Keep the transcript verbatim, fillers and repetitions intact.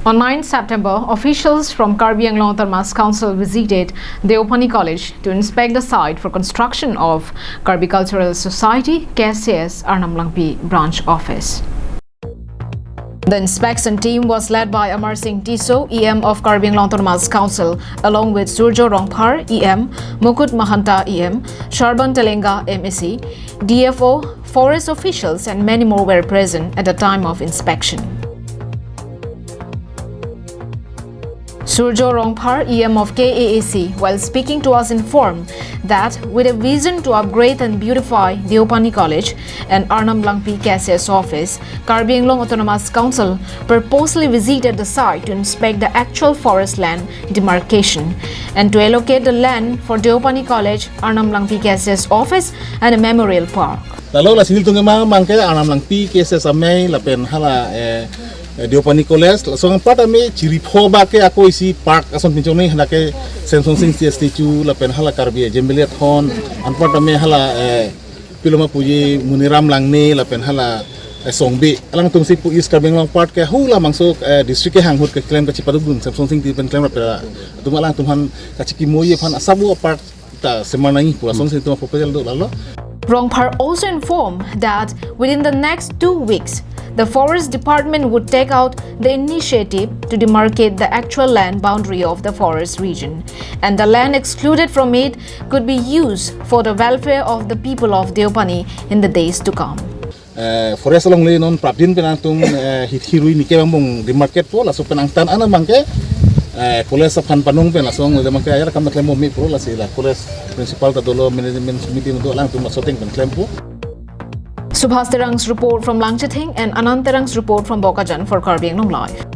On ninth September, officials from Karbi Anglong Autonomous Council visited Deopani College to inspect the site for construction of Karbi Cultural Society, K C S, Arnam Langpi branch office. The inspection team was led by Amar Singh Tisso, E M of Karbi Anglong Autonomous Council, along with Surjo Rongphar, E M, Mukut Mahanta, E M, Sharban Telenga, M A C, D F O, forest officials, and many more were present at the time of inspection. Surjo Rongphar, E M of K A A C, while speaking to us, informed that with a vision to upgrade and beautify Deopani College and Arnam Langpi K C S office, Karbi Anglong Autonomous Council purposely visited the site to inspect the actual forest land demarcation and to allocate the land for Deopani College, Arnam Langpi K C S office, and a memorial park. Lalo lasi nelitum kemang abangke Arnam Langpi K C S amei lapen hala, eh, eh, Deopani College, laso anpar tame chiri pho abangke ako isi park ason pinchong ni, hala ke Semson Sing Tisso statue lapen hala Karbi Assembly athon, anpar tame hala, eh, piloma puji Muniram Langne lapen hala, eh, Songbe. Alangtum si pu East Karbi Anglong part ke hula mangso, eh, district kehang ahut keklem kachipadukdun Semson Sing Tisso pen klem lapen atum alangtum aphan kachikimoji aphan asap pu apark ta semar nangji pu ason si itum proposal do lalo. Rongphar also informed that within the next two weeks, the Forest Department would take out the initiative to demarcate the actual land boundary of the forest region, and the land excluded from it could be used for the welfare of the people of Deopani in the days to come. Eh, forest along le non prapjin pen atum, eh, hit hirui nike bang bong demarcate po, laso pen angtan ana abangke, eh, college aphan panong pen laso along le abangke ayar kam klem bom me pro lasi la college principal ta dolo, management committee do, alangtum laso ateng pen klempo. Subhas Terang's report from Langchithing and Anand Terang's report from Bokajan for Karbi Anglong Live.